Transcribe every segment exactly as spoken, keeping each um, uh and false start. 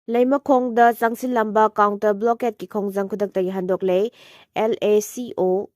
ꯂꯩꯃꯈꯣꯡꯗ ꯆꯪꯁꯤꯜꯂꯝꯕ counter blockade ꯀꯤ ꯈꯣꯡꯖꯪ ꯈꯨꯗꯛꯇꯒꯤ ꯍꯟꯗꯣꯛꯂꯦ꯫ L A C O꯫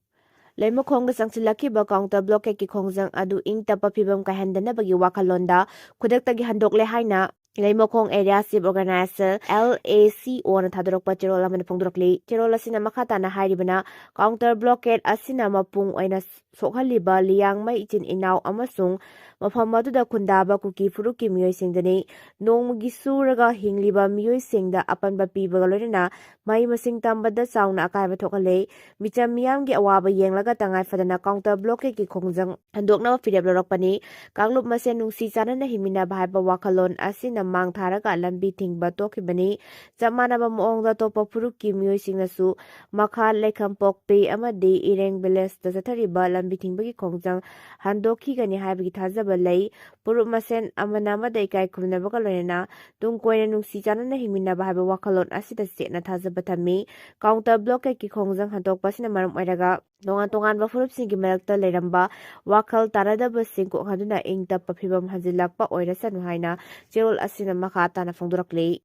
ꯂꯩꯃꯈꯣꯡꯗ ꯆꯪꯁꯤꯜꯂꯛꯈꯤꯕ counter blockade ꯀꯤ ꯈꯣꯡꯖꯪ ꯑꯗꯨ ꯏꯪ ꯇꯞꯄ ꯐꯤꯕꯝ ꯀꯥꯏꯍꯟꯗꯅꯕꯒꯤ ꯋꯥꯈꯜꯂꯣꯟꯗ ꯈꯨꯗꯛꯇꯒꯤ ꯍꯟꯗꯣꯛꯂꯦ ꯍꯥꯏꯅ ꯂꯩꯃꯈꯣꯡ Area Chief Organizer, L A C O ꯅ ꯊꯥꯗꯣꯔꯛꯄ ꯆꯦꯔꯣꯜ ꯑꯃꯅ ꯐꯣꯡꯗꯣꯔꯛꯂꯤ꯫ ꯆꯦꯔꯣꯜ ꯑꯁꯤꯅ ꯃꯈꯥ ꯇꯥꯅ ꯍꯥꯏꯔꯤꯕꯅ, counter blockade ꯑꯁꯤꯅ ꯃꯄꯨꯡ ꯑꯣꯏꯅ ꯁꯣꯛꯍꯜꯂꯤꯕ ꯂꯤꯌꯥꯡꯃꯩ ꯏꯆꯤꯟ ꯏꯅꯥꯎ ꯑꯃꯁꯨꯡ ꯃꯐꯝ ꯑꯗꯨꯗ ꯈꯨꯟꯗꯥꯕ ꯀꯨꯀꯤ ꯐꯨꯔꯨꯞꯀꯤ ꯃꯤꯑꯣꯏꯁꯤꯡꯗꯅꯤ꯫ ꯅꯣꯡꯃꯒꯤ ꯁꯨꯔꯒ ꯍꯤꯡꯂꯤꯕ ꯃꯤꯑꯣꯏꯁꯤꯡꯗ ꯑꯄꯟꯕ ꯄꯤꯕꯒ ꯂꯣꯏꯅꯅ ꯃꯍꯩ ꯃꯁꯤꯡ ꯇꯝꯕꯗ ꯆꯥꯎꯅ ꯑꯀꯥꯏꯕ ꯊꯣꯛꯍꯜꯂꯦ꯫ ꯃꯤꯆꯝ ꯃꯤꯌꯥꯝꯒꯤ ꯑꯋꯥꯕ ꯌꯦꯡꯂꯒ ꯇꯉꯥꯏ ꯐꯗꯅ counter blockade ꯀꯤ ꯈꯣꯡꯖꯪ ꯍꯟꯗꯣꯛꯅꯕ ꯐꯤꯔꯦꯞ ꯂꯧꯔꯛꯄꯅꯤ꯫ ꯀꯥꯡꯂꯨꯞ ꯃꯁꯦꯟ ꯅꯨꯡꯁꯤ ꯆꯥꯟꯅꯅ ꯍꯤꯡꯃꯤꯟꯅꯕ ꯍꯥꯏꯕ ꯋꯥꯈꯜꯂꯣꯟ ꯑꯁꯤꯅ ꯃꯥꯡ ꯊꯥꯔꯒ ꯂꯝꯕꯤ ꯊꯤꯡꯕ ꯊꯣꯛꯈꯤꯕꯅꯤ꯫ ꯆꯞ ꯃꯥꯟꯅꯕ ꯃꯑꯣꯡꯗ ꯑꯇꯣꯞꯄ ꯐꯨꯔꯨꯞꯀꯤ ꯃꯤꯑꯣꯏꯁꯤꯡꯅꯁꯨ ꯃꯈꯥ ꯂꯩꯈꯝꯄꯣꯛꯄꯤ ꯑꯃꯗꯤ ꯏꯔꯦꯡ village ꯇ ꯆꯠꯊꯔꯤꯕ ꯂꯝꯕꯤ ꯊꯤꯡꯕꯒꯤ ꯈꯣꯡꯖꯪ ꯍꯟꯗꯣꯛꯈꯤꯒꯅꯤ ꯍꯥꯏꯕꯒꯤ ꯊꯥꯖꯕ ꯂꯩ꯫ ꯐꯨꯔꯨꯞ ꯃꯁꯦꯟ ꯑꯃꯅ ꯑꯃꯗ ꯏꯀꯥꯏ ꯈꯨꯝꯅꯕꯒ ꯂꯣꯏꯅꯅ ꯇꯨꯡ ꯀꯣꯏꯅ ꯅꯨꯡꯁꯤ ꯆꯥꯟꯅꯅ ꯍꯤꯡꯃꯤꯟꯅꯕ ꯍꯥꯏꯕ ꯋꯥꯈꯜꯂꯣꯟ ꯑꯁꯤꯗ ꯆꯦꯠꯅ ꯊꯥꯖꯕ ꯊꯝꯃꯤ꯫ Counter blockade ꯀꯤ ꯈꯣꯡꯖꯪ ꯍꯟꯗꯣꯛꯄ ꯑꯁꯤꯅ ꯃꯔꯝ ꯑꯣꯏꯔꯒ ꯇꯣꯉꯥꯟ ꯇꯣꯉꯥꯟꯕ ꯐꯨꯔꯨꯞꯁꯤꯡꯒꯤ ꯃꯔꯛꯇ ꯂꯩꯔꯝꯕ ꯋꯥꯈꯜ ꯇꯥꯅꯗꯕꯁꯤꯡ ꯀꯣꯛꯍꯟꯗꯨꯅ ꯏꯪ ꯇꯞꯄ ꯐꯤꯕꯝ ꯍꯟꯖꯤꯜꯂꯛꯄ ꯑꯣꯏꯔꯁꯅꯨ ꯍꯥꯏꯅ ꯆꯦꯔꯣꯜ ꯑꯁꯤꯅ ꯃꯈꯥ ꯇꯥꯅ ꯐꯣꯡꯗꯣꯔꯛꯂꯤ꯫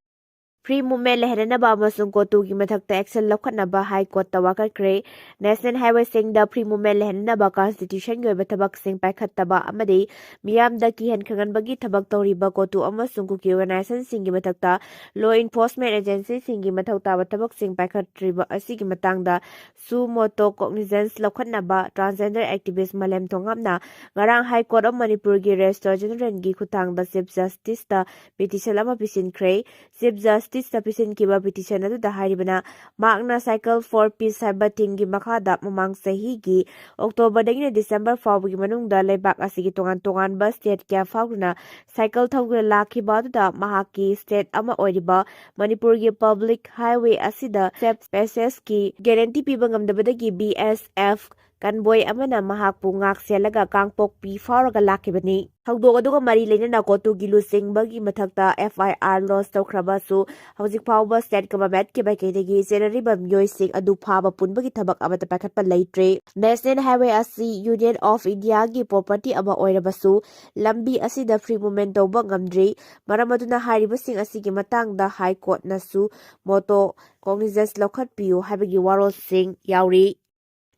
Free movement ꯂꯩꯍꯟꯅꯅꯕ ꯑꯃꯁꯨꯡ COTU ꯒꯤ ꯃꯊꯛꯇ action ꯂꯧꯈꯠꯅꯕ High Court ꯇ ꯋꯥꯀꯠꯈ꯭ꯔꯦ꯫ National highway ꯁꯤꯡꯗ free movement ꯂꯩꯍꯟꯅꯅꯕ constitution ꯒꯤ ꯑꯣꯏꯕ ꯊꯕꯛꯁꯤꯡ ꯄꯥꯏꯈꯠꯇꯕ ꯑꯃꯗꯤ ꯃꯤꯌꯥꯝꯗ ꯀꯤꯍꯟ ꯈꯪꯍꯟꯕꯒꯤ ꯊꯕꯛ ꯇꯧꯔꯤꯕ COTU ꯑꯃꯁꯨꯡ ꯀꯨꯀꯤ organization ꯁꯤꯡꯒꯤ ꯃꯊꯛꯇ law enforcement agency ꯁꯤꯡꯒꯤ ꯃꯊꯧ ꯇꯥꯕ ꯊꯕꯛꯁꯤꯡ ꯄꯥꯏꯈꯠꯇ꯭ꯔꯤꯕ ꯑꯁꯤꯒꯤ ꯃꯇꯥꯡꯗ suo motu cognizance ꯂꯧꯈꯠꯅꯕ transgender activist ꯃꯥꯂꯦꯝ ꯊꯣꯡꯉꯥꯝꯅ ꯉꯔꯥꯡ High Court of ꯃꯅꯤꯄꯨꯔꯒꯤ Registrar General ꯒꯤ ꯈꯨꯠꯊꯥꯡꯗ Chief Justice ꯇ petition ꯑꯃ ꯄꯤꯁꯤꯟꯈ꯭ꯔꯦ꯫ Chief Justice ꯇ ꯄꯤꯁꯤꯟꯈꯤꯕ petition ꯑꯗꯨꯗ ꯍꯥꯏꯔꯤꯕꯅ, ꯃꯍꯥꯛꯅ Cycle for Peace ꯍꯥꯏꯕ theme ꯒꯤ ꯃꯈꯥꯗ ꯃꯃꯥꯡ ꯆꯍꯤꯒꯤ October ꯗꯒꯤꯅ December ꯐꯥꯎꯕꯒꯤ ꯃꯅꯨꯡꯗ ꯂꯩꯕꯥꯛ ꯑꯁꯤꯒꯤ ꯇꯣꯉꯥꯟ ꯇꯣꯉꯥꯟꯕ state ꯀꯌꯥ ꯐꯥꯎꯗꯨꯅ cycle ꯊꯧꯗꯨꯅ ꯂꯥꯛꯈꯤꯕ ꯑꯗꯨꯗ ꯃꯍꯥꯛꯀꯤ state ꯑꯃ ꯑꯣꯏꯔꯤꯕ ꯃꯅꯤꯄꯨꯔꯒꯤ public highway ꯑꯁꯤꯗ safe passage ꯀꯤ guarantee ꯄꯤꯕ ꯉꯝꯗꯕꯗꯒꯤ B S F ꯀꯟꯕꯣꯏ ꯑꯃꯅ ꯃꯍꯥꯛꯄꯨ ꯉꯥꯛ ꯁꯦꯜꯂꯒ ꯀꯥꯡꯄꯣꯛꯄꯤ ꯐꯥꯎꯔꯒ ꯂꯥꯛꯈꯤꯕꯅꯤ꯫ ꯊꯧꯗꯣꯛ ꯑꯗꯨꯒ ꯃꯔꯤ ꯂꯩꯅꯅ ꯀꯣꯇꯨꯒꯤ ꯂꯨꯆꯤꯡꯕꯒꯤ ꯃꯊꯛꯇ F I R lodge ꯇꯧꯈ꯭ꯔꯕꯁꯨ, ꯍꯧꯖꯤꯛ ꯐꯥꯎꯕ state governmentꯀꯤ ꯃꯥꯏꯀꯩꯗꯒꯤ ꯆꯦꯟꯅꯔꯤꯕ ꯃꯤꯑꯣꯏꯁꯤꯡ ꯑꯗꯨ ꯐꯥꯕ ꯄꯨꯟꯕꯒꯤ ꯊꯕꯛ ꯑꯃꯠꯇ ꯄꯥꯏꯈꯠꯄ ꯂꯩꯇ꯭ꯔꯤ꯫ National Highway ꯑꯁꯤ Union of Indiaꯒꯤ property ꯑꯃ ꯑꯣꯏꯔꯕꯁꯨ, ꯂꯝꯕꯤ ꯑꯁꯤꯗ free movement ꯇꯧꯕ ꯉꯝꯗ꯭ꯔꯤ꯫ ꯃꯔꯝ ꯑꯗꯨꯅ ꯍꯥꯏꯔꯤꯕꯁꯤꯡ ꯑꯁꯤꯒꯤ ꯃꯇꯥꯡꯗ High Courtꯅꯁꯨ ꯃꯣꯇꯣ cognizance ꯂꯧꯈꯠꯄꯤꯌꯨ ꯍꯥꯏꯕꯒꯤ ꯋꯥꯔꯣꯜꯁꯤꯡ ꯌꯥꯎꯔꯤ꯫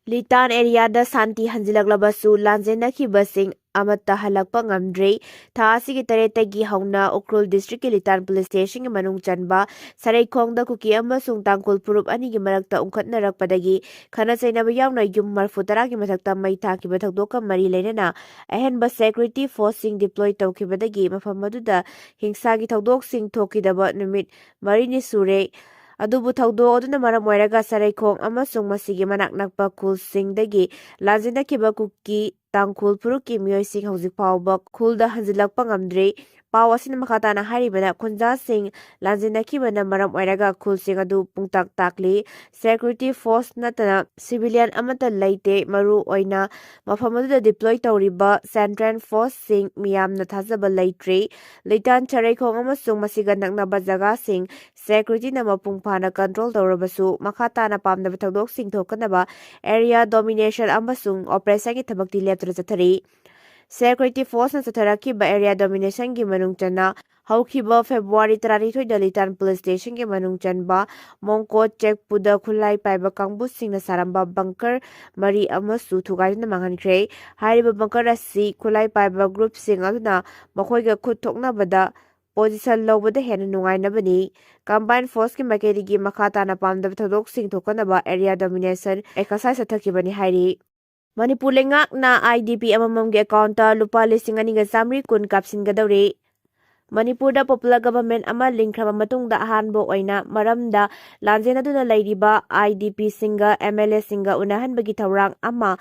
ꯂꯤꯇꯥꯟ areaꯗ ꯁꯥꯟꯇꯤ ꯍꯟꯖꯤꯜꯂꯛꯂꯕꯁꯨ, ꯂꯥꯟꯖꯦꯟꯅꯈꯤꯕꯁꯤꯡ ꯑꯃꯠꯇ ꯍꯜꯂꯛꯄ ꯉꯝꯗ꯭ꯔꯤ꯫ ꯊꯥ ꯑꯁꯤꯒꯤ ꯇꯔꯦꯠꯇꯒꯤ ꯍꯧꯅ ꯎꯈ꯭ꯔꯨꯜ districtꯀꯤ ꯂꯤꯇꯥꯟ police stationꯒꯤ ꯃꯅꯨꯡ ꯆꯟꯕ ꯁꯔꯩꯈꯣꯡꯗ ꯀꯨꯀꯤ ꯑꯃꯁꯨꯡ ꯇꯥꯡꯈꯨꯜ ꯐꯨꯔꯨꯞ ꯑꯅꯤꯒꯤ ꯃꯔꯛꯇ ꯎꯪꯈꯠꯅꯔꯛꯄꯗꯒꯤ ꯈꯠꯅ ꯆꯩꯅꯕ ꯌꯥꯎꯅ ꯌꯨꯝ ꯃꯔꯐꯨ ꯇꯔꯥꯒꯤ ꯃꯊꯛꯇ ꯃꯩ ꯊꯥꯈꯤꯕ ꯊꯧꯗꯣꯛꯀ ꯃꯔꯤ ꯂꯩꯅꯅ ꯑꯍꯦꯟꯕ security forceꯁꯤꯡ deploy ꯇꯧꯈꯤꯕꯗꯒꯤ ꯃꯐꯝ ꯑꯗꯨꯗ ꯍꯤꯡꯁꯥꯒꯤ ꯊꯧꯗꯣꯛꯁꯤꯡ ꯊꯣꯛꯈꯤꯗꯕ ꯅꯨꯃꯤꯠ ꯃꯔꯤꯅꯤ ꯁꯨꯔꯦ꯫ ꯑꯗꯨꯕꯨ ꯊꯧꯗꯣꯛ ꯑꯗꯨꯅ ꯃꯔꯝ ꯑꯣꯏꯔꯒ ꯁꯔꯩꯈꯣꯡ ꯑꯃꯁꯨꯡ ꯃꯁꯤꯒꯤ ꯃꯅꯥꯛ ꯅꯛꯄ ꯈꯨꯜꯁꯤꯡꯗꯒꯤ ꯂꯥꯟꯖꯦꯟꯅꯈꯤꯕ ꯀꯨꯀꯤ ꯇꯥꯡꯈꯨꯜ ꯐꯨꯔꯨꯞꯀꯤ ꯃꯤꯑꯣꯏꯁꯤꯡ ꯍꯧꯖꯤꯛ ꯐꯥꯎꯕ ꯈꯨꯜꯗ ꯍꯟꯖꯤꯜꯂꯛꯄ ꯉꯝꯗ꯭ꯔꯤ꯫ ꯄꯥꯎ ꯑꯁꯤꯅ ꯃꯈꯥ ꯇꯥꯅ ꯍꯥꯏꯔꯤꯕꯅ, ꯈꯨꯟꯖꯥꯁꯤꯡ ꯂꯥꯟꯖꯦꯟꯅꯈꯤꯕꯅ ꯃꯔꯝ ꯑꯣꯏꯔꯒ ꯈꯨꯜꯁꯤꯡ ꯑꯗꯨ ꯄꯨꯡꯇꯥꯛ ꯇꯥꯛꯂꯤ꯫ Security force ꯅꯠꯇꯅ civilian ꯑꯃꯠꯇ ꯂꯩꯇꯦ꯫ ꯃꯔꯨ ꯑꯣꯏꯅ ꯃꯐꯝ ꯑꯗꯨꯗ deploy ꯇꯧꯔꯤꯕ central forceꯁꯤꯡ ꯃꯤꯌꯥꯝꯅ ꯊꯥꯖꯕ ꯂꯩꯇ꯭ꯔꯤ꯫ ꯂꯤꯇꯥꯟ ꯁꯔꯩꯈꯣꯡ ꯑꯃꯁꯨꯡ ꯃꯁꯤꯒ ꯅꯛꯅꯕ ꯖꯒꯥꯁꯤꯡ securityꯅ ꯃꯄꯨꯡ ꯐꯥꯅ control ꯇꯧꯔꯕꯁꯨ, ꯃꯈꯥ ꯇꯥꯅ ꯄꯥꯝꯗꯕ ꯊꯧꯗꯣꯛꯁꯤꯡ ꯊꯣꯛꯇꯅꯕ area domination ꯑꯃꯁꯨꯡ operationꯒꯤ ꯊꯕꯛꯇꯤ ꯂꯦꯞꯇꯅ ꯆꯠꯊꯔꯤ꯫ Security forceꯅ ꯆꯠꯊꯔꯛꯈꯤꯕ area dominationꯒꯤ ꯃꯅꯨꯡ ꯆꯟꯅ ꯍꯧꯈꯤꯕ February ꯇꯔꯥꯅꯤꯊꯣꯏꯗ ꯂꯤꯇꯥꯟ police stationꯒꯤ ꯃꯅꯨꯡ ꯆꯟꯕ ꯃꯣꯡꯀꯣ ꯆꯦꯛꯄꯨꯗ ꯈꯨꯠꯂꯥꯏ ꯄꯥꯏꯕ ꯀꯥꯡꯕꯨꯁꯤꯡꯅ ꯁꯥꯔꯝꯕ bunker ꯃꯔꯤ ꯑꯃꯁꯨ ꯊꯨꯒꯥꯏꯗꯨꯅ ꯃꯥꯡꯍꯟꯈ꯭ꯔꯦ꯫ ꯍꯥꯏꯔꯤꯕ bunker ꯑꯁꯤ ꯈꯨꯠꯂꯥꯏ ꯄꯥꯏꯕ groupꯁꯤꯡ ꯑꯗꯨꯅ ꯃꯈꯣꯏꯒ ꯈꯨꯠ ꯊꯣꯛꯅꯕꯗ position ꯂꯧꯕꯗ ꯍꯦꯟꯅ ꯅꯨꯡꯉꯥꯏꯅꯕꯅꯤ꯫ Combined forceꯀꯤ ꯃꯥꯏꯀꯩꯗꯒꯤ ꯃꯈꯥ ꯇꯥꯅ ꯄꯥꯝꯗꯕ ꯊꯧꯗꯣꯛꯁꯤꯡ ꯊꯣꯛꯍꯟꯅꯕ area domination exercise ꯆꯠꯊꯈꯤꯕꯅꯤ ꯍꯥꯏꯔꯤ꯫ ꯃꯅꯤꯄꯨꯔ ꯂꯩꯉꯥꯛꯅ IDP ꯑꯃꯃꯝꯒꯤ accountꯇ ꯂꯨꯄꯥ ꯂꯤꯁꯤꯡ ꯑꯅꯤꯒ ꯆꯥꯃꯔꯤ ꯀꯨꯟ ꯀꯥꯞꯁꯤꯟꯒꯗꯧꯔꯤ꯫ ꯃꯅꯤꯄꯨꯔꯗ popular government ꯑꯃ ꯂꯤꯡꯈ꯭ꯔꯕ ꯃꯇꯨꯡꯗ ꯑꯍꯥꯟꯕ ꯑꯣꯏꯅ ꯃꯔꯝꯗ ꯂꯥꯟꯖꯦꯟꯅꯗꯨꯅ ꯂꯩꯔꯤꯕ IDPꯁꯤꯡꯒ MLAꯁꯤꯡꯒ ꯎꯅꯍꯟꯕꯒꯤ ꯊꯧꯔꯥꯡ ꯑꯃ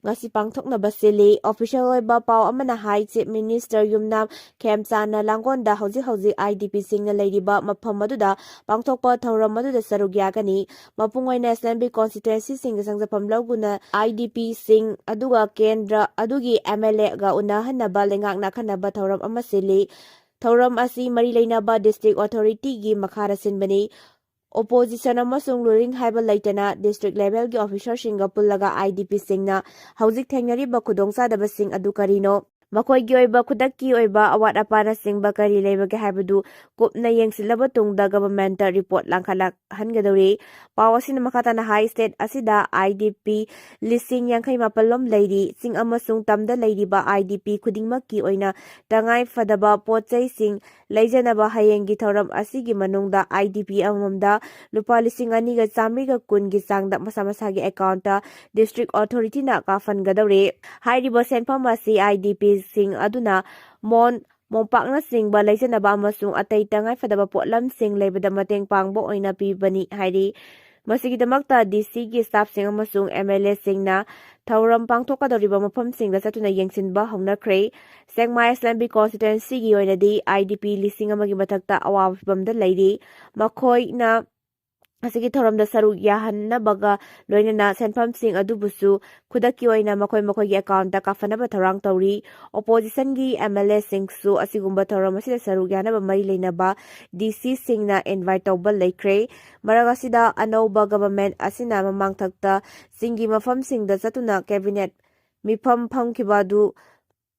ꯉꯁꯤ ꯄꯥꯡꯊꯣꯛꯅꯕ ꯁꯤꯜꯂꯤ꯫ Official ꯑꯣꯏꯕ ꯄꯥꯎ ꯑꯃꯅ ꯍꯥꯏ, Chief Minister ꯌꯨꯝꯅꯥꯝ ꯈꯦꯝꯆꯥꯟꯅ ꯂꯥꯡꯒꯣꯟꯗ ꯍꯧꯖꯤꯛ ꯍꯧꯖꯤꯛ IDPꯁꯤꯡꯅ ꯂꯩꯔꯤꯕ ꯃꯐꯝ ꯑꯗꯨꯗ ꯄꯥꯡꯊꯣꯛꯄ ꯊꯧꯔꯝ ꯑꯗꯨꯗ ꯁꯔꯨꯛ ꯌꯥꯒꯅꯤ꯫ ꯃꯄꯨꯡ ꯑꯣꯏꯅ Assembly Constituencyꯁꯤꯡꯗ ꯆꯪꯖꯐꯝ ꯂꯧꯗꯨꯅ IDPꯁꯤꯡ ꯑꯗꯨꯒ ꯀꯦꯟꯗ꯭ꯔ ꯑꯗꯨꯒꯤ MLAꯒ ꯎꯅꯍꯟꯅꯕ ꯂꯩꯉꯥꯛꯅ ꯑꯈꯟꯅꯕ ꯊꯧꯔꯝ ꯑꯃ ꯁꯤꯜꯂꯤ꯫ ꯊꯧꯔꯝ ꯑꯁꯤ ꯃꯔꯤ ꯂꯩꯅꯕ District Authorityꯒꯤ ꯃꯈꯥꯗ ꯁꯤꯟꯕꯅꯤ꯫ Opposition ꯑꯃꯁꯨꯡ ruling ꯍꯥꯏꯕ ꯂꯩꯇꯅ district levelꯒꯤ officerꯁꯤꯡꯒ ꯄꯨꯜꯂꯒ IDPꯁꯤꯡꯅ ꯍꯧꯖꯤꯛ ꯊꯦꯡꯅꯔꯤꯕ ꯈꯨꯗꯣꯡꯆꯥꯗꯕꯁꯤꯡ ꯑꯗꯨ ꯀꯔꯤꯅꯣ, ꯃꯈꯣꯏꯒꯤ ꯑꯣꯏꯕ ꯈꯨꯗꯛꯀꯤ ꯑꯣꯏꯕ ꯑꯋꯥꯠ ꯑꯄꯥꯅꯆꯤꯡꯕ ꯀꯔꯤ ꯂꯩꯕꯒꯦ ꯍꯥꯏꯕꯗꯨ ꯀꯨꯞꯅ ꯌꯦꯡꯁꯤꯜꯂꯕ ꯇꯨꯡꯗ governmentꯇ report ꯂꯥꯡꯈꯠꯂꯛꯍꯟꯒꯗꯧꯔꯤ꯫ ꯄꯥꯎ ꯑꯁꯤꯅ ꯃꯈꯥ ꯇꯥꯅ ꯍꯥꯏ, state ꯑꯁꯤꯗ IDP ꯂꯤꯁꯤꯡ ꯌꯥꯡꯈꯩ ꯃꯥꯄꯜ ꯂꯣꯝ ꯂꯩꯔꯤ꯫ ꯆꯤꯡ ꯑꯃꯁꯨꯡ ꯇꯝꯗ ꯂꯩꯔꯤꯕ IDP ꯈꯨꯗꯤꯡꯃꯛꯀꯤ ꯑꯣꯏꯅ ꯇꯉꯥꯏ ꯐꯗꯕ ꯄꯣꯠ ꯆꯩꯁꯤꯡ ꯂꯩꯖꯅꯕ ꯍꯌꯦꯡꯒꯤ ꯊꯧꯔꯝ ꯑꯁꯤꯒꯤ ꯃꯅꯨꯡꯗ IDP ꯑꯃꯃꯝꯗ ꯂꯨꯄꯥ ꯂꯤꯁꯤꯡ ꯑꯅꯤꯒ ꯆꯥꯃꯔꯤꯒ ꯀꯨꯟꯒꯤ ꯆꯥꯡꯗ ꯃꯁꯥ ꯃꯁꯥꯒꯤ accountꯇ district authorityꯅ ꯀꯥꯞꯍꯟꯒꯗꯧꯔꯤ꯫ ꯍꯥꯏꯔꯤꯕ ꯁꯦꯟꯐꯝ ꯑꯁꯤ IDPꯁꯤꯡ ꯑꯗꯨꯅ ꯃꯣꯟ, ꯃꯣꯝꯄꯥꯛꯅꯆꯤꯡꯕ ꯂꯩꯖꯅꯕ ꯑꯃꯁꯨꯡ ꯑꯇꯩ ꯇꯉꯥꯏꯐꯗꯕ ꯄꯣꯠꯂꯝꯁꯤꯡ ꯂꯩꯕꯗ ꯃꯇꯦꯡ ꯄꯥꯡꯕ ꯑꯣꯏꯅ ꯄꯤꯕꯅꯤ ꯍꯥꯏꯔꯤ꯫ ꯃꯁꯤꯒꯤꯗꯃꯛꯇ DCꯒꯤ staffꯁꯤꯡ ꯑꯃꯁꯨꯡ MLAꯁꯤꯡꯅ ꯊꯧꯔꯝ ꯄꯥꯡꯊꯣꯛꯀꯗꯧꯔꯤꯕ ꯃꯐꯝꯁꯤꯡꯗ ꯆꯠꯇꯨꯅ ꯌꯦꯡꯁꯤꯟꯕ ꯍꯧꯅꯈ꯭ꯔꯦ꯫ ꯁꯦꯛꯃꯥꯏ Assembly Constituencyꯒꯤ ꯑꯣꯏꯅꯗꯤ IDP ꯂꯤꯁꯤꯡ ꯑꯃꯒꯤ ꯃꯊꯛꯇ ꯑꯋꯥꯕ ꯐꯤꯚꯝꯗ ꯂꯩꯔꯤ꯫ ꯃꯈꯣꯏꯅ ꯑꯁꯤꯒꯤ ꯊꯧꯔꯝꯗ ꯁꯔꯨꯛ ꯌꯥꯍꯟꯅꯕꯒ ꯂꯣꯏꯅꯅ ꯁꯦꯟꯐꯝꯁꯤꯡ ꯑꯗꯨꯕꯨꯁꯨ ꯈꯨꯗꯛꯀꯤ ꯑꯣꯏꯅ ꯃꯈꯣꯏ ꯃꯈꯣꯏꯒꯤ accountꯇ ꯀꯥꯞꯍꯟꯅꯕ ꯊꯧꯔꯥꯡ ꯇꯧꯔꯤ꯫ Oppositionꯒꯤ MLAꯁꯤꯡꯁꯨ ꯑꯁꯤꯒꯨꯝꯕ ꯊꯧꯔꯝ ꯑꯁꯤꯗ ꯁꯔꯨꯛ ꯌꯥꯅꯕ ꯃꯔꯤ ꯂꯩꯅꯕ DCꯁꯤꯡꯅ invite ꯇꯧꯕ ꯂꯩꯈ꯭ꯔꯦ꯫ ꯃꯔꯛ ꯑꯁꯤꯗ ꯑꯅꯧꯕ government ꯑꯁꯤꯅ ꯃꯃꯥꯡꯊꯛꯇ ꯆꯤꯡꯒꯤ ꯃꯐꯝꯁꯤꯡꯗ ꯆꯠꯇꯨꯅ cabinet ꯃꯤꯐꯝ ꯐꯝꯈꯤꯕ ꯑꯗꯨ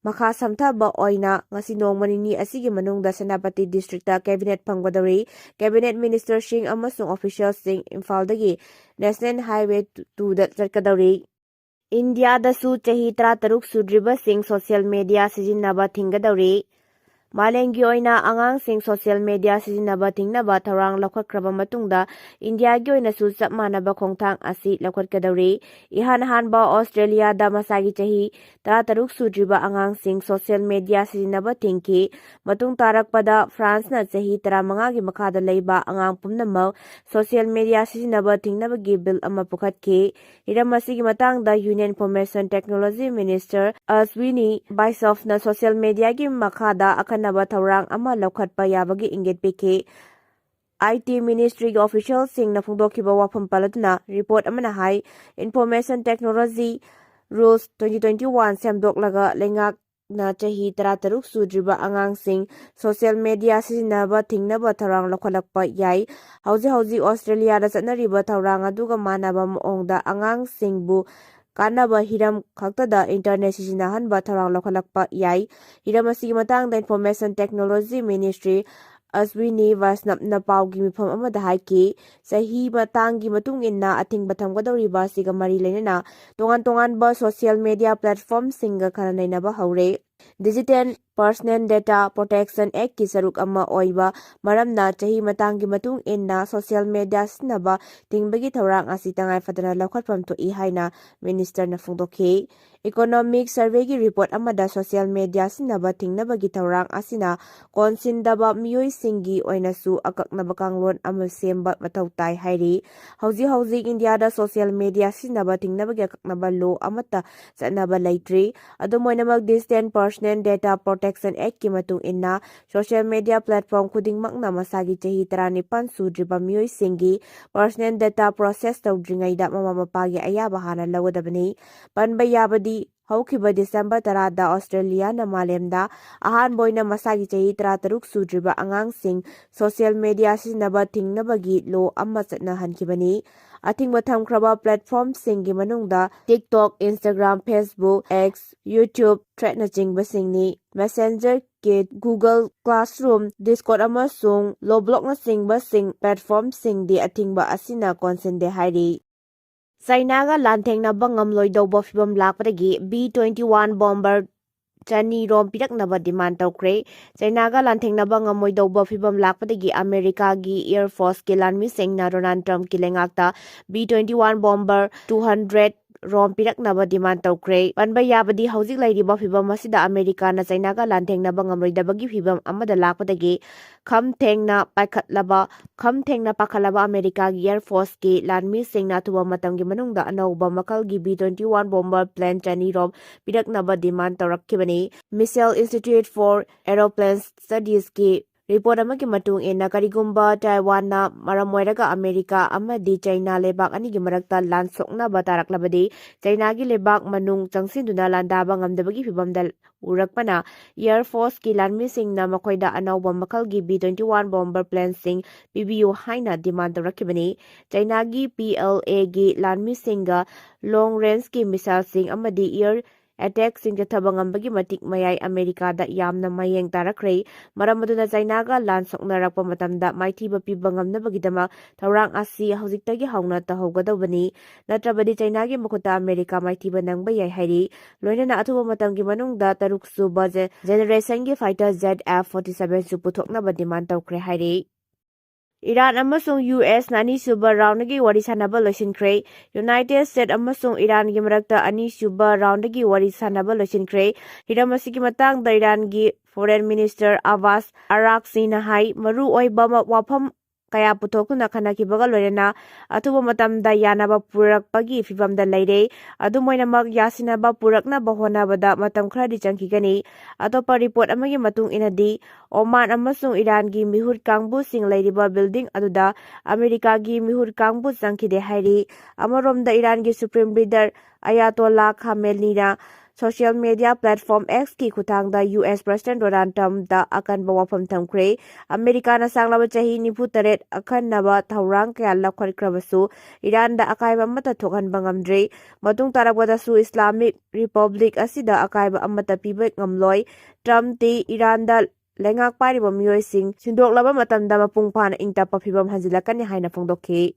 ꯃꯈꯥ ꯁꯝꯊꯕ ꯑꯣꯏꯅ ꯉꯁꯤ ꯅꯣꯡꯃ ꯅꯤꯅꯤ ꯑꯁꯤꯒꯤ ꯃꯅꯨꯡꯗ ꯁꯦꯅꯥꯄꯇꯤ districtꯇ cabinet ꯐꯝꯒꯗꯧꯔꯤ꯫ Cabinet ministerꯁꯤꯡ ꯑꯃꯁꯨꯡ officialꯁꯤꯡ ꯏꯝꯐꯥꯜꯗꯒꯤ National Highway twoꯗ ꯆꯠꯀꯗꯧꯔꯤ꯫ ꯏꯟꯗꯤꯌꯥꯗꯁꯨ ꯆꯍꯤ ꯇꯔꯥꯇꯔꯨꯛ ꯁꯨꯗ꯭ꯔꯤꯕꯁꯤꯡ social media ꯁꯤꯖꯤꯟꯅꯕ ꯊꯤꯡꯒꯗꯧꯔꯤ꯫ ꯃꯥꯂꯦꯝꯒꯤ ꯑꯣꯏꯅ ꯑꯉꯥꯡꯁꯤꯡ social media ꯁꯤꯖꯤꯟꯅꯕ ꯊꯤꯡꯅꯕ ꯊꯧꯔꯥꯡ ꯂꯧꯈꯠꯈ꯭ꯔꯕ ꯃꯇꯨꯡꯗ, ꯏꯟꯗꯤꯌꯥꯒꯤ ꯑꯣꯏꯅꯁꯨ ꯆꯞ ꯃꯥꯟꯅꯕ ꯈꯣꯡꯊꯥꯡ ꯑꯁꯤ ꯂꯧꯈꯠꯀꯗꯧꯔꯤ꯫ ꯏꯍꯥꯟ ꯍꯥꯟꯕ ꯑꯣꯁꯇ꯭ꯔꯦꯂꯤꯌꯥꯗ ꯃꯁꯥꯒꯤ ꯆꯍꯤ ꯇꯔꯥꯇꯔꯨꯛ ꯁꯨꯗ꯭ꯔꯤꯕ ꯑꯉꯥꯡꯁꯤꯡ social media ꯁꯤꯖꯤꯟꯅꯕ ꯊꯤꯡꯈꯤ꯫ ꯃꯇꯨꯡ ꯇꯥꯔꯛꯄꯗ, ꯐ꯭ꯔꯥꯟꯁꯅ ꯆꯍꯤ ꯇꯔꯥꯃꯉꯥꯒꯤ ꯃꯈꯥꯗ ꯂꯩꯕ ꯑꯉꯥꯡ ꯄꯨꯝꯅꯃꯛ social media ꯁꯤꯖꯤꯟꯅꯕ ꯊꯤꯡꯅꯕꯒꯤ bill ꯑꯃ ꯄꯨꯈꯠꯈꯤ꯫ ꯍꯤꯔꯝ ꯑꯁꯤꯒꯤ ꯃꯇꯥꯡꯗ Union Information Technology Minister Ashwini Vaishnaw ꯅ social media ꯒꯤ ꯃꯈꯥꯗ ꯑꯈꯟꯅꯕ ꯊꯧꯔꯥꯡ ꯑꯃ ꯂꯧꯈꯠꯄ ꯌꯥꯕꯒꯤ ꯏꯪꯒꯤꯠ ꯄꯤꯈꯤ꯫ I T ministry ꯒꯤ official ꯁꯤꯡꯅ ꯐꯣꯡꯗꯣꯛꯈꯤꯕ ꯋꯥꯐꯝ ꯄꯜꯂꯗꯨꯅ report ꯑꯃꯅ ꯍꯥꯏ, Information Technology Rules twenty twenty-one ꯁꯦꯝꯗꯣꯛꯂꯒ ꯂꯩꯉꯥꯛꯅ ꯆꯍꯤ ꯇꯔꯥꯇꯔꯨꯛ ꯁꯨꯗ꯭ꯔꯤꯕ ꯑꯉꯥꯡꯁꯤꯡ social media ꯁꯤꯖꯤꯟꯅꯕ ꯊꯤꯡꯅꯕ ꯊꯧꯔꯥꯡ ꯂꯧꯈꯠꯂꯛꯄ ꯌꯥꯏ꯫ ꯍꯧꯖꯤꯛ ꯍꯧꯖꯤꯛ ꯑꯣꯁꯇ꯭ꯔꯦꯂꯤꯌꯥꯗ ꯆꯠꯅꯔꯤꯕ ꯊꯧꯔꯥꯡ ꯑꯗꯨꯒ ꯃꯥꯟꯅꯕ ꯃꯑꯣꯡꯗ ꯑꯉꯥꯡꯁꯤꯡꯕꯨ ꯀꯥꯟꯅꯕ ꯍꯤꯔꯝ ꯈꯛꯇꯗ internet ꯁꯤꯖꯤꯟꯅꯍꯟꯕ ꯊꯧꯔꯥꯡ ꯂꯧꯈꯠꯂꯛꯄ ꯌꯥꯏ꯫ ꯍꯤꯔꯝ ꯑꯁꯤꯒꯤ ꯃꯇꯥꯡꯗ Information Technology Minister Ashwini Vaishnaw ꯅ ꯄꯥꯎꯒꯤ ꯃꯤꯐꯝ ꯑꯃꯗ ꯍꯥꯏꯈꯤ, ꯆꯍꯤ ꯃꯇꯥꯡꯒꯤ ꯃꯇꯨꯡ ꯏꯟꯅ ꯑꯊꯤꯡꯕ ꯊꯝꯒꯗꯧꯔꯤꯕ ꯑꯁꯤꯒ ꯃꯔꯤ ꯂꯩꯅꯅ ꯇꯣꯉꯥꯟ ꯇꯣꯉꯥꯟꯕ social media platform ꯁꯤꯡꯒ ꯈꯟꯅ ꯅꯩꯅꯕ ꯍꯧꯔꯦ꯫ Digital Personal Data Protection Act ꯀꯤ ꯁꯔꯨꯛ ꯑꯃ ꯑꯣꯏꯕ ꯃꯔꯝꯅ, ꯆꯍꯤ ꯃꯇꯥꯡꯒꯤ ꯃꯇꯨꯡ ꯏꯟꯅ social media ꯁꯤꯖꯤꯟꯅꯕ ꯊꯤꯡꯕꯒꯤ ꯊꯧꯔꯥꯡ ꯑꯁꯤ ꯇꯉꯥꯏ ꯐꯗꯅ ꯂꯧꯈꯠꯐꯝ ꯊꯣꯛꯏ ꯍꯥꯏꯅ minister ꯅ ꯐꯣꯡꯗꯣꯛꯈꯤ꯫ Economic Survey ꯒꯤ report ꯑꯃꯗ social media ꯁꯤꯖꯤꯟꯅꯕ ꯊꯤꯡꯅꯕꯒꯤ ꯊꯧꯔꯥꯡ ꯑꯁꯤꯅ ꯀꯣꯟꯁꯤꯟꯗꯕ ꯃꯤꯑꯣꯏꯁꯤꯡꯒꯤ ꯑꯣꯏꯅꯁꯨ ꯑꯀꯛꯅꯕ ꯀꯥꯡꯂꯣꯟ ꯑꯃ ꯁꯦꯝꯕ ꯃꯊꯧ ꯇꯥꯏ ꯍꯥꯏꯔꯤ꯫ ꯍꯧꯖꯤꯛ ꯍꯧꯖꯤꯛ ꯏꯟꯗꯤꯌꯥꯗ social media ꯁꯤꯖꯤꯟꯅꯕ ꯊꯤꯡꯅꯕꯒꯤ ꯑꯀꯛꯅꯕ law ꯑꯃꯠꯇ ꯆꯠꯅꯕ ꯂꯩꯇ꯭ꯔꯤ꯫ ꯑꯗꯨꯝ ꯑꯣꯏꯅꯃꯛ, Digital Personal Data Protection Act ꯀꯤ ꯃꯇꯨꯡ ꯏꯟꯅ, social media platform ꯈꯨꯗꯤꯡꯃꯛꯅ ꯃꯁꯥꯒꯤ ꯆꯍꯤ ꯇꯔꯥꯅꯤꯄꯥꯟ ꯁꯨꯗ꯭ꯔꯤꯕ ꯃꯤꯑꯣꯏꯁꯤꯡꯒꯤ personal data process ꯇꯧꯗ꯭ꯔꯤꯉꯩꯗ ꯃꯃꯥ ꯃꯄꯥꯒꯤ ꯑꯌꯥꯕ ꯍꯥꯟꯅ ꯂꯧꯒꯗꯕꯅꯤ꯫ ꯄꯟꯕ ꯌꯥꯕꯗꯤ, ꯍꯧꯈꯤꯕ December ꯇꯔꯥꯗ ꯑꯣꯁꯇ꯭ꯔꯦꯂꯤꯌꯥꯅ ꯃꯥꯂꯦꯝꯗ ꯑꯍꯥꯟꯕ ꯑꯣꯏꯅ ꯃꯁꯥꯒꯤ ꯆꯍꯤ ꯇꯔꯥꯇꯔꯨꯛ ꯁꯨꯗ꯭ꯔꯤꯕ ꯑꯉꯥꯡꯁꯤꯡ social media ꯁꯤꯖꯤꯟꯅꯕ ꯊꯤꯡꯅꯕꯒꯤ law ꯑꯃ ꯆꯠꯅꯍꯟꯈꯤꯕꯅꯤ꯫ ꯑꯊꯤꯡꯕ ꯊꯝꯈ꯭ꯔꯕ platform ꯁꯤꯡꯒꯤ ꯃꯅꯨꯡꯗ TikTok, Instagram, Facebook, X, YouTube, Thread ꯅꯆꯤꯡꯕꯁꯤꯡꯅꯤ꯫ Messenger, Kit, Google Classroom, Discord ꯑꯃꯁꯨꯡ Roblox ꯅꯆꯤꯡꯕꯁꯤꯡ platform ꯁꯤꯡꯗꯤ ꯑꯊꯤꯡꯕ ꯑꯁꯤꯅ ꯀꯣꯟꯁꯤꯟꯗꯦ ꯍꯥꯏꯔꯤ꯫ ꯆꯥꯏꯅꯥꯒ ꯂꯥꯟꯊꯦꯡꯅꯕ ꯉꯝꯂꯣꯏꯗꯧꯕ ꯐꯤꯚꯝ ꯂꯥꯛꯄꯗꯒꯤ B twenty-one bomber ꯆꯅꯤ ꯔꯣꯝ ꯄꯤꯔꯛꯅꯕ demand ꯇꯧꯈ꯭ꯔꯦ꯫ ꯆꯩꯅꯥꯒ ꯂꯥꯟꯊꯦꯡꯅꯕ ꯉꯝꯃꯣꯏꯗꯧꯕ ꯐꯤꯕꯝ ꯂꯥꯛꯄꯗꯒꯤ ꯑꯃꯦꯔꯤꯀꯥꯒꯤ Air Forceꯀꯤ ꯂꯥꯟꯃꯤꯁꯤꯡꯅ Donald ꯇ꯭ꯔꯝꯞꯀꯤ ꯂꯩꯉꯥꯛꯇ B twenty one bomber two hundred ꯔꯣꯝ ꯄꯤꯔꯛꯅꯕ demand ꯇꯧꯈ꯭ꯔꯦ꯫ ꯄꯟꯕ ꯌꯥꯕꯗꯤ, ꯍꯧꯖꯤꯛ ꯂꯩꯔꯤꯕ ꯐꯤꯕꯝ ꯑꯁꯤꯗ ꯑꯃꯦꯔꯤꯀꯥꯅ ꯆꯩꯅꯥꯒ ꯂꯥꯟꯊꯦꯡꯅꯕ ꯉꯝꯂꯣꯏꯗꯕꯒꯤ ꯐꯤꯕꯝ ꯑꯃꯗ ꯂꯥꯛꯄꯗꯒꯤ ꯈꯝ ꯊꯦꯡꯅ ꯄꯥꯏꯈꯠꯂꯕ, ꯈꯝ ꯊꯦꯡꯅ ꯄꯥꯈꯠꯂꯕ ꯑꯃꯦꯔꯤꯀꯥꯒꯤ Air Forceꯀꯤ ꯂꯥꯟꯃꯤꯁꯤꯡꯅ ꯑꯊꯨꯕ ꯃꯇꯝꯒꯤ ꯃꯅꯨꯡꯗ ꯑꯅꯧꯕ ꯃꯈꯜꯒꯤ B twenty one bomber plane ꯆꯅꯤ ꯔꯣꯝ ꯄꯤꯔꯛꯅꯕ demand ꯇꯧꯔꯛꯈꯤꯕꯅꯤ꯫ Missile Institute for Aeroplane Studiesꯀꯤ report ꯑꯃꯒꯤ ꯃꯇꯨꯡ ꯏꯟꯅ, ꯀꯔꯤꯒꯨꯝꯕ ꯇꯥꯏꯋꯥꯟꯅ ꯃꯔꯝ ꯑꯣꯏꯔꯒ ꯑꯃꯦꯔꯤꯀꯥ ꯑꯃꯗꯤ ꯆꯩꯅꯥ ꯂꯩꯕꯥꯛ ꯑꯅꯤꯒꯤ ꯃꯔꯛꯇ ꯂꯥꯟ ꯁꯣꯛꯅꯕ ꯇꯥꯔꯛꯂꯕꯗꯤ, ꯆꯩꯅꯥꯒꯤ ꯂꯩꯕꯥꯛ ꯃꯅꯨꯡ ꯆꯪꯁꯤꯟꯗꯨꯅ ꯂꯥꯟꯗꯥꯕ ꯉꯝꯗꯕꯒꯤ ꯐꯤꯕꯝꯗ ꯎꯔꯛꯄꯅ, Air Forceꯀꯤ ꯂꯥꯟꯃꯤꯁꯤꯡꯅ ꯃꯈꯣꯏꯗ ꯑꯅꯧꯕ ꯃꯈꯜꯒꯤ B twenty one bomber planeꯁꯤꯡ ꯄꯤꯕꯤꯌꯨ ꯍꯥꯏꯅ demand ꯇꯧꯔꯛꯈꯤꯕꯅꯤ꯫ ꯆꯩꯅꯥꯒꯤ P L Aꯒꯤ ꯂꯥꯟꯃꯤꯁꯤꯡꯒ long rangeꯀꯤ missileꯁꯤꯡ ꯑꯃꯗꯤ air attackꯁꯤꯡ ꯆꯠꯊꯕ ꯉꯝꯕꯒꯤ ꯃꯇꯤꯛ ꯃꯌꯥꯏ ꯑꯃꯦꯔꯤꯀꯥꯗ ꯌꯥꯝꯅ ꯃꯌꯦꯡ ꯇꯥꯔꯛꯈ꯭ꯔꯦ꯫ ꯃꯔꯝ ꯑꯗꯨꯅ ꯆꯩꯅꯥꯒ ꯂꯥꯟ ꯁꯣꯛꯅꯔꯛꯄ ꯃꯇꯝꯗ ꯃꯥꯏꯊꯤꯕ ꯄꯤꯕ ꯉꯝꯅꯕꯒꯤꯗꯃꯛ ꯊꯧꯔꯥꯡ ꯑꯁꯤ ꯍꯧꯖꯤꯛꯇꯒꯤ ꯍꯧꯅ ꯇꯧꯍꯧꯒꯗꯧꯕꯅꯤ꯫ ꯅꯠꯇ꯭ꯔꯕꯗꯤ ꯆꯩꯅꯥꯒꯤ ꯃꯈꯨꯠꯇ ꯑꯃꯦꯔꯤꯀꯥ ꯃꯥꯏꯊꯤꯕ ꯅꯪꯕ ꯌꯥꯏ ꯍꯥꯏꯔꯤ꯫ ꯂꯣꯏꯅꯅ ꯑꯊꯨꯕ ꯃꯇꯝꯒꯤ ꯃꯅꯨꯡꯗ ꯇꯔꯨꯛ ꯁꯨꯕ ꯖꯦ-, generationꯒꯤ fighter jet F forty sevenꯁꯨ ꯄꯨꯊꯣꯛꯅꯕ demand ꯇꯧꯈ꯭ꯔꯦ ꯍꯥꯏꯔꯤ꯫ ꯏꯔꯥꯟ ꯑꯃꯁꯨꯡ U Sꯅ ꯑꯅꯤꯁꯨꯕ roundꯗꯒꯤ ꯋꯥꯔꯤ ꯁꯥꯟꯅꯕ ꯂꯣꯏꯁꯤꯟꯈ꯭ꯔꯦ꯫ United States ꯑꯃꯁꯨꯡ ꯏꯔꯥꯟꯒꯤ ꯃꯔꯛꯇ ꯑꯅꯤꯁꯨꯕ roundꯗꯒꯤ ꯋꯥꯔꯤ ꯁꯥꯟꯅꯕ ꯂꯣꯏꯁꯤꯟꯈ꯭ꯔꯦ꯫ ꯍꯤꯔꯝ ꯑꯁꯤꯒꯤ ꯃꯇꯥꯡꯗ ꯏꯔꯥꯟꯒꯤ Foreign Minister Abbas Araghchina ꯍꯥꯏ, ꯃꯔꯨꯑꯣꯏꯕ ꯃ-, ꯋꯥꯐꯝ ꯀꯌꯥ ꯄꯨꯊꯣꯛꯇꯨꯅ ꯈꯟꯅꯈꯤꯕꯒ ꯂꯣꯏꯅꯅ ꯑꯊꯨꯕ ꯃꯇꯝꯗ ꯌꯥꯅꯕ ꯄꯨꯔꯛꯄꯒꯤ ꯐꯤꯚꯝꯗ ꯂꯩꯔꯦ꯫ ꯑꯗꯨꯝ ꯑꯣꯏꯅꯃꯛ, ꯌꯥꯁꯤꯟꯅꯕ ꯄꯨꯔꯛꯅꯕ ꯍꯣꯠꯅꯕꯗ ꯃꯇꯝ ꯈꯔꯗꯤ ꯆꯪꯈꯤꯒꯅꯤ꯫ ꯑꯇꯣꯞꯄ report ꯑꯃꯒꯤ ꯃꯇꯨꯡ ꯏꯟꯅꯗꯤ, ꯑꯣꯃꯥꯟ ꯑꯃꯁꯨꯡ ꯏꯔꯥꯟꯒꯤ ꯃꯤꯍꯨꯠ ꯀꯥꯡꯕꯨꯁꯤꯡ ꯂꯩꯔꯤꯕ building ꯑꯗꯨꯗ ꯑꯃꯦꯔꯤꯀꯥꯒꯤ ꯃꯤꯍꯨꯠ ꯀꯥꯡꯕꯨ ꯆꯪꯈꯤꯗꯦ ꯍꯥꯏꯔꯤ꯫ ꯑꯃꯔꯣꯝꯗ, ꯏꯔꯥꯟꯒꯤ Supreme Leader Ayatollah Khameneina social media platform Xꯀꯤ ꯈꯨꯠꯊꯥꯡꯗ U S President Donald Trumpꯇ ꯑꯀꯟꯕ ꯋꯥꯐꯝ ꯊꯝꯈ꯭ꯔꯦ꯫ ꯑꯃꯦꯔꯤꯀꯥꯅ ꯁꯥꯡꯂꯕ ꯆꯍꯤ ꯅꯤꯐꯨ ꯇꯔꯦꯠ ꯑꯈꯟꯅꯕ ꯊꯧꯔꯥꯡ ꯀꯌꯥ ꯂꯧꯈꯠꯈ꯭ꯔꯕꯁꯨ, ꯏꯔꯥꯟꯗ ꯑꯀꯥꯏꯕ ꯑꯃꯠꯇ ꯊꯣꯛꯍꯟꯕ ꯉꯝꯗ꯭ꯔꯤ꯫ ꯃꯇꯨꯡ ꯇꯥꯔꯛꯄꯗꯁꯨ Islamic Republic ꯑꯁꯤꯗ ꯑꯀꯥꯏꯕ ꯑꯃꯠꯇ ꯄꯤꯕ ꯉꯝꯂꯣꯏ꯫ ꯇ꯭ꯔꯝꯞꯇꯤ ꯏꯔꯥꯟꯗ ꯂꯩꯉꯥꯛ ꯄꯥꯏꯔꯤꯕ ꯃꯤꯑꯣꯏꯁꯤꯡ ꯁꯤꯟꯗꯣꯛꯂꯕ ꯃꯇꯝꯗ ꯃꯄꯨꯡ ꯐꯥꯅ ꯏꯪ ꯇꯞꯄ ꯐꯤꯚꯝ ꯍꯟꯖꯤꯜꯂꯛꯀꯅꯤ ꯍꯥꯏꯅ ꯐꯣꯡꯗꯣꯛꯈꯤ꯫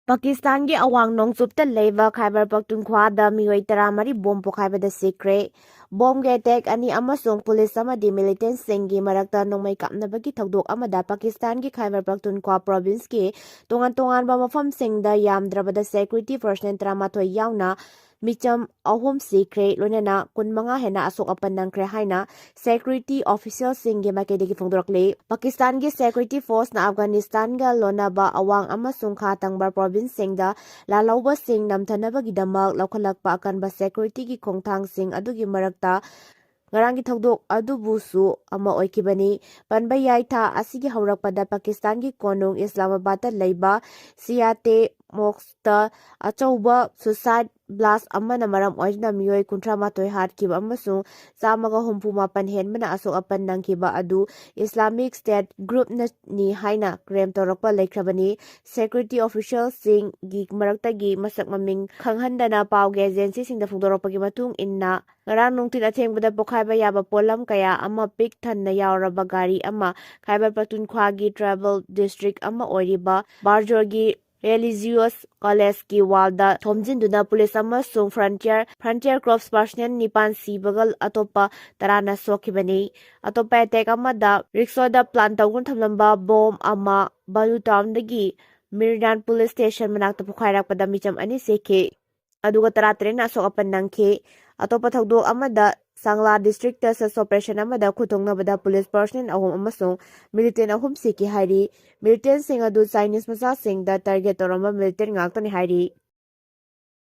ꯄꯥꯀꯤꯁꯇꯥꯟꯒꯤ ꯑꯋꯥꯡ ꯅꯣꯡꯆꯨꯞꯇ ꯂꯩꯕ ꯈꯥꯏꯕꯔ ꯄꯈꯇꯨꯟꯈ꯭ꯋꯥꯗ ꯃꯤꯑꯣꯏ ꯇꯔꯥꯃꯔꯤ ꯕꯣꯝ ꯄꯣꯈꯥꯏꯕꯗ ꯁꯤꯈ꯭ꯔꯦ꯫ ꯕꯣꯝꯒꯤ ꯑꯦꯇꯦꯛ ꯑꯅꯤ ꯑꯃꯁꯨꯡ ꯄꯨꯂꯤꯁ ꯑꯃꯗꯤ ꯃꯤꯂꯤꯇꯦꯟꯁꯤꯡꯒꯤ ꯃꯔꯛꯇ ꯅꯣꯡꯃꯩ ꯀꯥꯞꯅꯕꯒꯤ ꯊꯧꯗꯣꯛ ꯑꯃꯗ ꯄꯥꯀꯤꯁꯇꯥꯟꯒꯤ ꯈꯥꯏꯕꯔ ꯄꯈꯇꯨꯟꯈ꯭ꯋꯥ ꯄ꯭ꯔꯣꯚꯤꯟꯁꯀꯤ ꯇꯣꯉꯥꯟ ꯇꯣꯉꯥꯟꯕ ꯃꯐꯝꯁꯤꯡꯗ ꯌꯥꯝꯗ꯭ꯔꯕꯗ ꯁꯦꯀ꯭ꯌꯨꯔꯤꯇꯤ ꯄꯔꯁꯅꯦꯜ ꯇꯔꯥꯃꯥꯊꯣꯏ ꯌꯥꯎꯅ ꯃꯤꯆꯝ ꯑꯍꯨꯝ ꯁꯤꯈ꯭ꯔꯦ, ꯂꯣꯏꯅꯅ ꯀꯨꯟꯃꯉꯥ ꯍꯦꯟꯅ ꯑꯁꯣꯛ ꯑꯄꯟ ꯅꯪꯈ꯭ꯔꯦ ꯍꯥꯏꯅ ꯁꯦꯀ꯭ꯌꯨꯔꯤꯇꯤ ꯑꯣꯐꯤꯁꯤꯌꯦꯜꯁꯤꯡꯒꯤ ꯃꯥꯏꯀꯩꯗꯒꯤ ꯐꯣꯡꯗꯣꯔꯛꯂꯤ꯫ ꯄꯥꯀꯤꯁꯇꯥꯟꯒꯤ ꯁꯦꯀ꯭ꯌꯨꯔꯤꯇꯤ ꯐꯣꯔꯁꯅ ꯑꯐꯒꯥꯅꯤꯁꯇꯥꯟꯒ ꯂꯣꯟꯅꯕ ꯑꯋꯥꯡ ꯑꯃꯁꯨꯡ ꯈꯥ ꯊꯪꯕ ꯄ꯭ꯔꯣꯚꯤꯟꯁꯁꯤꯡꯗ ꯂꯥꯜꯍꯧꯕꯁꯤꯡ ꯅꯝꯊꯅꯕꯒꯤꯗꯃꯛ ꯂꯧꯈꯠꯂꯛꯄ ꯑꯀꯟꯕ ꯁꯦꯀ꯭ꯌꯨꯔꯤꯇꯤꯒꯤ ꯈꯣꯡꯊꯥꯡꯁꯤꯡ ꯑꯗꯨꯒꯤ ꯃꯔꯛꯇ ꯉꯔꯥꯡꯒꯤ ꯊꯧꯗꯣꯛ ꯑꯗꯨꯕꯨꯁꯨ ꯑꯃ ꯑꯣꯏꯈꯤꯕꯅꯤ꯫ ꯄꯟꯕ ꯌꯥꯏ, ꯊꯥ ꯑꯁꯤꯒꯤ ꯍꯧꯔꯛꯄꯗ ꯄꯥꯀꯤꯁꯇꯥꯟꯒꯤ ꯀꯣꯅꯨꯡ ꯏꯁꯂꯥꯃꯥꯕꯥꯗꯇ ꯂꯩꯕ ꯁꯤꯌꯥꯇꯦ ꯃꯣꯁꯛꯇ ꯑꯆꯧꯕ ꯁꯨꯁꯥꯏꯠ ꯕ꯭ꯂꯥꯁ ꯑꯃꯅ ꯃꯔꯝ ꯑꯣꯏꯗꯨꯅ ꯃꯤꯑꯣꯏ ꯀꯨꯟꯊ꯭ꯔꯥ ꯃꯥꯊꯣꯏ ꯍꯥꯠꯈꯤꯕ ꯑꯃꯁꯨꯡ ꯆꯥꯝꯃꯒ ꯍꯨꯝꯐꯨ ꯃꯥꯄꯟ ꯍꯦꯟꯕꯅ ꯑꯁꯣꯛ ꯑꯄꯟ ꯅꯪꯈꯤꯕ ꯑꯗꯨ ꯏꯁꯂꯥꯃꯤꯛ ꯁ꯭ꯇꯦꯠ ꯒ꯭ꯔꯨꯞꯅꯅꯤ ꯍꯥꯏꯅ ꯀ꯭ꯂꯦꯝ ꯇꯧꯔꯛꯄ ꯂꯩꯈ꯭ꯔꯕꯅꯤ꯫ ꯁꯦꯀ꯭ꯌꯨꯔꯤꯇꯤ ꯑꯣꯐꯤꯁꯤꯌꯦꯜꯁꯤꯡꯒꯤ ꯃꯔꯛꯇꯒꯤ ꯃꯁꯛ ꯃꯃꯤꯡ ꯈꯪꯍꯟꯗꯅ ꯄꯥꯎꯒꯤ ꯑꯦꯖꯦꯟꯁꯤꯁꯤꯡꯗ ꯐꯣꯡꯗꯣꯔꯛꯄꯒꯤ ꯃꯇꯨꯡ ꯏꯟꯅ, ꯉꯔꯥꯡ ꯅꯨꯡꯊꯤꯜ ꯑꯊꯦꯡꯕꯗ ꯄꯣꯈꯥꯏꯕ ꯌꯥꯕ ꯄꯣꯠꯂꯝ ꯀꯌꯥ ꯑꯃ ꯄꯤꯛ ꯊꯟꯅ ꯌꯥꯎꯔꯕ ꯒꯥꯔꯤ ꯑꯃ ꯈꯥꯏꯕꯔ ꯄꯈꯇꯨꯟꯈ꯭ꯋꯥꯒꯤ ꯇ꯭ꯔꯥꯏꯕꯦꯜ ꯗꯤꯁꯇ꯭ꯔꯤꯛ ꯑꯃ ꯑꯣꯏꯔꯤꯕ ꯕꯥꯔꯖꯣꯔꯒꯤ ꯔꯦꯂꯤꯖꯤꯌꯣꯁ ꯀꯣꯂꯦꯖꯀꯤ ꯋꯥꯜꯗ ꯊꯣꯝꯖꯤꯟꯗꯨꯅ ꯄꯨꯂꯤꯁ ꯑꯃꯁꯨꯡ ꯐ꯭ꯔꯟꯇꯤꯌꯔ, ꯐ꯭ꯔꯟꯇꯤꯌꯔ ꯀꯣꯔꯞꯁ ꯄꯔꯁꯅꯦꯜ ꯅꯤꯄꯥꯟ ꯁꯤꯕꯒ ꯑꯇꯣꯞꯄ ꯇꯔꯥꯅ ꯁꯣꯛꯈꯤꯕꯅꯤ꯫ ꯑꯇꯣꯞꯄ ꯑꯦꯇꯦꯛ ꯑꯃꯗ ꯔꯤꯛꯁꯣꯗ ꯄ꯭ꯂꯥꯟ ꯇꯧꯗꯨꯅ ꯊꯝꯂꯝꯕ ꯕꯣꯝ ꯑꯃ ꯕꯂꯨ ꯇꯥꯎꯟꯗꯒꯤ ꯃꯤꯔꯅꯥꯟ ꯄꯨꯂꯤꯁ ꯁ꯭ꯇꯦꯁꯟ ꯃꯅꯥꯛꯇ ꯄꯣꯈꯥꯏꯔꯛꯄꯗ ꯃꯤꯆꯝ ꯑꯅꯤ ꯁꯤꯈꯤ, ꯑꯗꯨꯒ ꯇꯔꯥꯇꯔꯦꯠꯅ ꯑꯁꯣꯛ ꯑꯄꯟ ꯅꯪꯈꯤ꯫ ꯑꯇꯣꯞꯄ ꯊꯧꯗꯣꯛ ꯑꯃꯗ, ꯁꯥꯡꯂꯥ ꯗꯤꯁꯇ꯭ꯔꯤꯛꯇ ꯁꯔꯆ ꯑꯣꯄꯔꯦꯁꯟ ꯑꯃꯗ ꯈꯨꯠ ꯊꯣꯛꯅꯕꯗ ꯄꯨꯂꯤꯁ ꯄꯔꯁꯅꯦꯜ ꯑꯍꯨꯝ ꯑꯃꯁꯨꯡ ꯃꯤꯂꯤꯇꯦꯟ ꯑꯍꯨꯝ ꯁꯤꯈꯤ ꯍꯥꯏꯔꯤ꯫ ꯃꯤꯂꯤꯇꯦꯟꯁꯤꯡ ꯑꯗꯨ ꯆꯥꯏꯅꯤꯁ ꯃꯆꯥꯁꯤꯡꯗ ꯇꯥꯔꯒꯦꯠ ꯇꯧꯔꯝꯕ ꯃꯤꯂꯤꯇꯦꯟ ꯉꯥꯛꯇꯅꯤ ꯍꯥꯏꯔꯤ꯫